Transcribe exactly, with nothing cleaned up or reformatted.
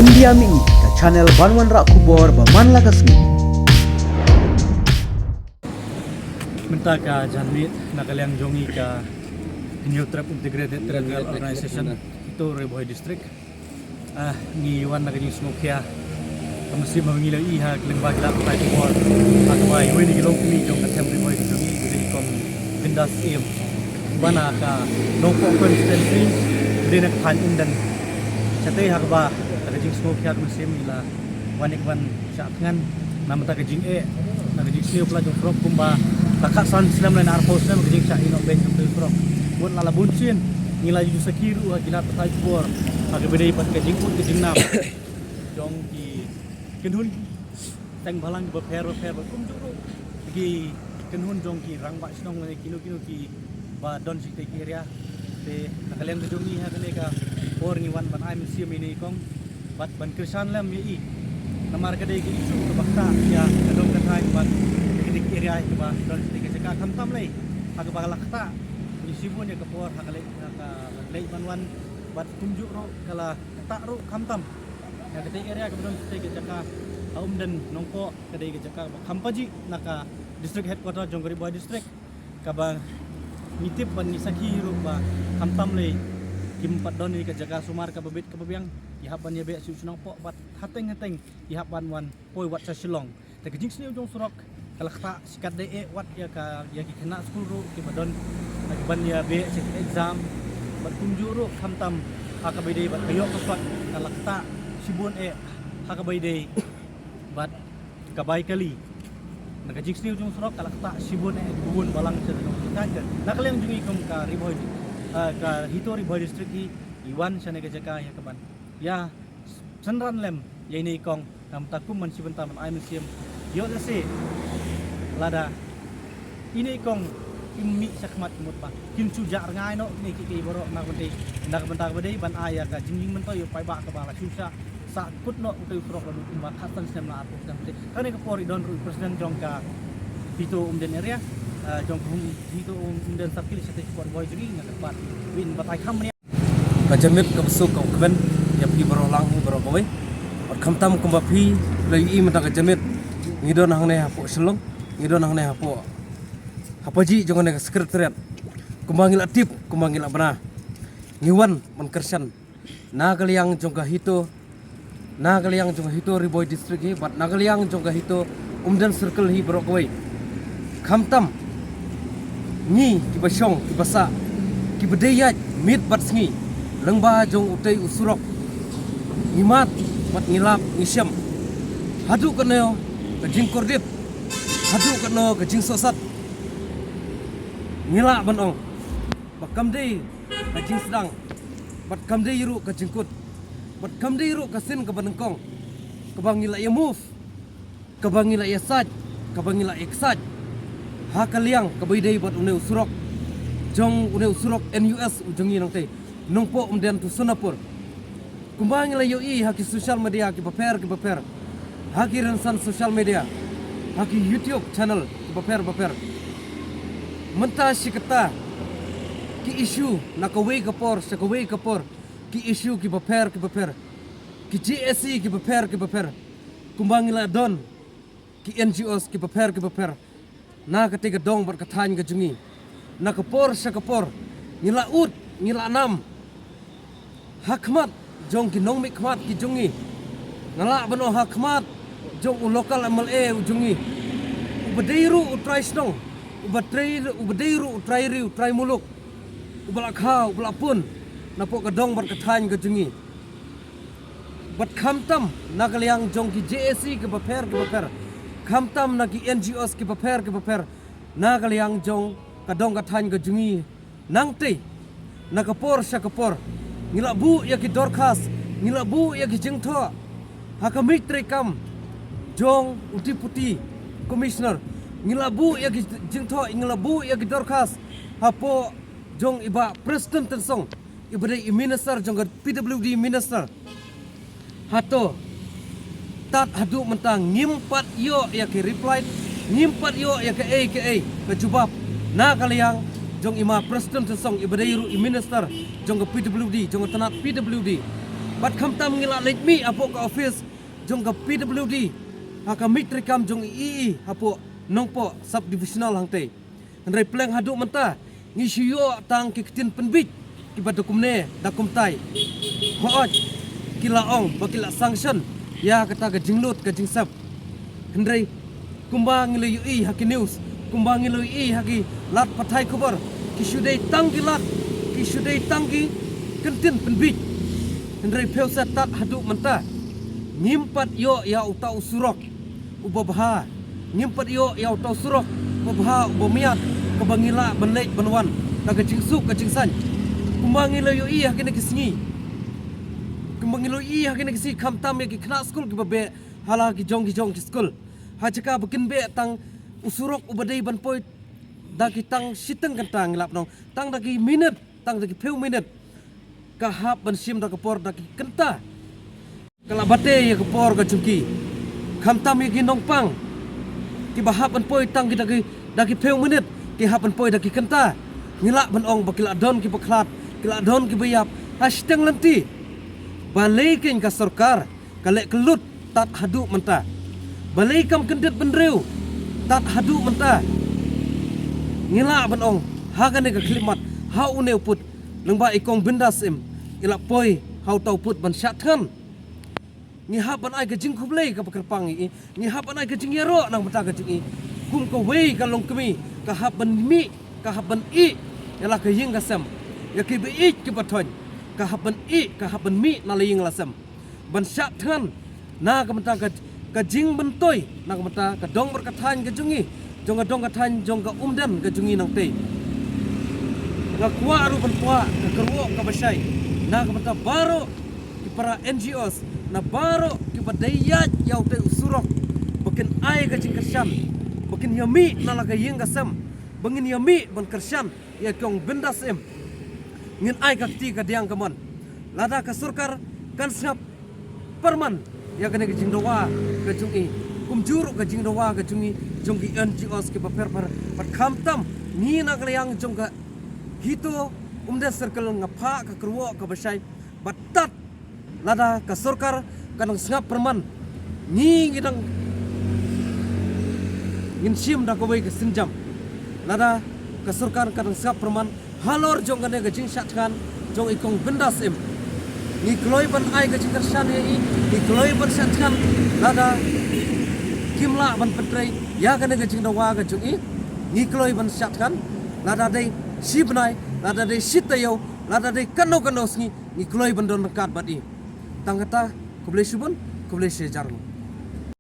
India Mihmih, ka channel ban wanrah khubor ba man la ka sngi. Mynta ka janmiet na ka liang jong ngi ka Hynñiewtrep Integrated Territorial Organization, Hito Ri Bhoi District. Ah, ngi wan na ka jingsngewkhia ka mynsiem ba ngi la ïohi ha ka lyngba ki lad pathai khubor ha kaba iwei na ki longkmie jong ka them Ri Bhoi ka jong ngi, u dei i Kong Bindas Syiem, uba na ka Nongpoh constituency, u dei na ka thaiñ Umden. Shatei ha kaba na ka jingsngewkhia ka mynsiem ngi la wan ïa ka ban shah thngan na bynta ka jingeh, na ka jingsniew palat jong surok kumba la khatsan snem lane arphew snem ka jingshah ïehnoh beit jong ka surok. Bad la la bun sien ngi la ju sakhi ruh ha ki lad pathai khubor ha kaba ïadei bad ka jingkut ka jingnam jong ki kynhun seng bhalang kiba pher ba pher, bad kumjuh ruh ki kynhun jong ki rangbah shnong lane kino kino kiba don sha kitei ki area. Te na ka liang ka jong ngi ha kane ka por ngi wan ban ai mynsiem ïa ine i kong bad ban kyrshan lem ïa i, namar ka dei ka issue kaba ktah ïa ka dong ka thaiñ bad ïa kine ki area kiba don sha kitei ka jaka, khamtam lei ha kaba la ktah. Ngi shibun ïa ka por ha ka leit, ha ka leit ban wan, bad kumjuh ruh ka la ktah ruh khamtam ïa katei area kaba don sha kitei ka jaka ha Umden Nongpoh, ka dei ka jaka ba kham pajih na ka district headquarter jong ka Ri Bhoi District, kaba ngi tip bad ngi sakhi ruh ba khamtam lei kim pat don ïa ka jaka sumar kaba bit kaba biang, ki hap ban ïa beh sha u shnong Poh bad hateng hateng ki hap ban wan poi wat sha Shillong. Te ka jingsniew jong surok ka la ktah, shi katdei eh wat ïa ka, ïa ki khynnah skul ruh kiba don, ah, ki ban ïa beh sha ki exam, bad kumjuh ruh khamtam ha kaba ïadei bad ka ïoh ka kot ka la ktah shibun eh ha kaba ïadei bad ka bai kali. Na ka jingsniew jong surok ka la ktah shibun eh bun balang sha jong ka jaka. Na ka liang jong ngi kum ka Ri Bhoi, ah, ka Hito Ri Bhoi District hi, ngi wan shane ka jaka ïa ka ban ïa synran lem ïa ine i kong, namar ta kum man shi bynta ban ai mynsiem. Ïoh lehse lada ine i kong kim mih shakhmat mut ba kin shu jah rngai noh kine kiei kiei baroh, na ka bynta, na ka bynta kaba dei ban ai ïa ka jingïing myntoi ïa u paidbah kaba la shu shah sahkut noh utei u surok la dei kumba khatsan snem la arphew snem. Te kane ka por i don ruh i president jong ka Hito Umden area, eh, jong ka Hito Umden circle, shatei ka por boi jong ngi, nga kyrpad ban batai kham bniah. Ka janmiet kaba suk kaba kmen ïa phi baroh lang hi baroh kawei. Bad khamtam kumba phi la ïohi mynta ka janmiet ngi don hangne hapoh Shillong, ngi don hangne hapoh, ha pajih jong kane ka secretariat. Kumba ngi la tip, kumba ngi la bna, ngi wan ban kyrshan na ka liang jong ka Hito, na ka liang jong ka Hito Ri Bhoi District hi bad na ka liang jong ka Hito Umden Circle hi baroh kawei. Khamtam ngi kiba shong kiba sah, kiba dei ïaid miet bad sngi lyngba jong utei u surok, ngi mad bad ngi lap ngi shem. Haduh katno ka jingkordit, haduh katno ka jingsohsat, ngi lah ban ong ba kam dei ka jingsdang bad kam dei ruh ka jingkut bad kam dei ruh ka sien kaba nyngkong kaba ngi la ïa move, kaba ngi la ïa sait, kaba ngi la ïa ksait ha ka liang kaba ïadei bad une u surok jong, une u surok N U S u jong ngi nangtei, Nongpoh Umden to Sonapur. Kumba ngi la ïohi ha ki social media kiba pher kiba pher, ha ki rynsan social media, ha ki YouTube channel kiba pher ba pher, mynta shi katta ki issue na kawei ka por sha kawei ka por, ki issue kiba pher kiba pher, ki J A C kiba pher kiba pher, kumba ngi la don ki N G Os kiba pher kiba pher na katei ka dong bad ka thaiñ ka jong ngi. Na ka por sha ka por ngi la ud, ngi la nam ha khmat jong ki nongmihkhmat ki jong ngi, nga lah ban ong ha khmat jong u local M L A u jong ngi, uba dei ruh u trai shnong, uba trai, uba dei ruh u trai ri, u trai muluk, uba la kha, uba la pun napoh ka dong bad ka thaiñ ka jong ngi. Bad khamtam na ka liang jong ki J A C kiba pher kiba pher, khamtam na ki N G Os kiba pher kiba pher, na ka liang jong ka dong ka thaiñ ka jong ngi nangtei, na ka por sha ka por ngi la buh ïa ki dorkhas, ngi la buh ïa ki jingthoh ha ka miet treikam jong u Deputy Commissioner, ngi la buh ïa ki jingthoh, ngi la buh ïa ki dorkhas hapoh jong i Bah Prestone Tynsong, iba dei i minister jong ka P W D minister. Hato tad haduh mynta ngim pat ïoh ïa ki reply, ngim pat ïoh ïa kaei kaei ka jubab na ka liang jong i Ma Prestone Tynsong, iba dei ruh i minister jong ka P W D, jong ka tnat P W D. Bad khamtam ngi la leit mih hapoh ka office jong ka P W D ha ka mih treikam jong i i hapoh Nongpoh Sub-Divisional hangtei. Hynrei pleng haduh mynta ngi shu ïoh tang ki ktien pynbiej kiba da kumne da kumtai. Hooid, ki la ong ba ki la sanction ïa kata ka jinglut ka jingsep. Hynrei kumba ngi la ïohi ha ki news, kumba ngi la ïohi ha ki lad pathai khubor, ki shu dei tang ki lad, ki shu dei tang ki kyntien pynbiej. Hynrei phi sa tad haduh mynta ngim pat ïoh ïa uta u surok uba bha, ngim pat ïoh ïa uta u surok uba bha uba miat kaba ngi lah ban leit ban wan da ka jingsuk ka jingsain. Kumba ngi la ïohi ha kine ki sngi, kumba ngi la ïohi ha kine ki sngi, khamtam ïa ki khynnah skul kiba beh ha la ki jong ki jong ki skul. Ha jaka ba kin beh tang u surok uba dei ban poi da ki tang shiteng kynta, ngi lah ban ong tang da ki minit, tang da ki phew minit, ka hap ban shim da ka por da ki kynta. Ka la bate ïa ka por ka jong ki. Khamtam ïa ki nongpang kiba hap ban poi tang ki da ki, da ki phew minit, ki hap ban poi da ki kynta. Ngi lah ban ong ba ki la don kiba khlad, ki la don kiba ïap ha shiteng lynti. Balei kein ka sorkar ka leh kyllut tad haduh mynta? Balei kam kyndit bynriew tad haduh mynta? Ngi lah ban ong ha kane ka khyllipmat, ha une u pud, lyngba i Kong Bindas Im, i la poi ha uta u pud ban shah thngan. Ngi hap ban ai ka jingkhublei kaba kyrpang ïa i, ngi hap ban ai ka jingïaroh na ka bynta ka jong i. Kum kawei ka longkmie, ka hap ban mih, ka hap ban ïeh ïa la ka ïing ka sem, ïa kiba ïeit kiba thoiñ, ka hap ban ïeh, ka hap ban mih na la ïing la sem ban shah thngan na ka bynta ka, ka jingmyntoi na ka bynta ka dong bad ka thaiñ ka jong i, jong ka dong ka thaiñ jong ka Umden ka jong i nangtei. Nga kwah ruh ban kwah ka kyrwoh kaba shai na ka bynta baroh ki para N G Os, na baroh kiba dei ïaid ïa utei u surok, ba kin ai ka jingkyrshan, ba kin ïa mih na la ka ïing ka sem, ba ngin ïa mih ban kyrshan ïa i Kong Bindas Im. Ngin ai ka kti kadiang kamon. Lada ka sorkar kan sngap pyrman ïa kane ka jingdawa ka jong i, kumjuh ruh ka jingdawa ka jong i jong ki N G Os kiba pher pher, bad khamtam ngi na ka liang jong ka HITO Umden Circle, nga phah ka kyrwoh kaba shai. Bad tad lada ka sorkar ka dang sngap pyrman, ngi, ngi dang, ngin shim da kawei ka sienjam. Lada ka sorkar ka dang sngap pyrman halor jong kane ka jingshah thngan jong i Kong Bindas Im, ngi kloi ban ai ka jingkyrshan ïa i, ngi kloi ban shah thngan. Lada kim lah ban pyntrei ïa kane ka jingdawa ka jong i, ngi kloi ban shah thngan. Lada dei shi bnai, lada dei shi taïew, lada dei kano kano sngi, ngi kloi ban don ryngkat bad i. Tang kata, khublei shibun, khublei shihajar nguh.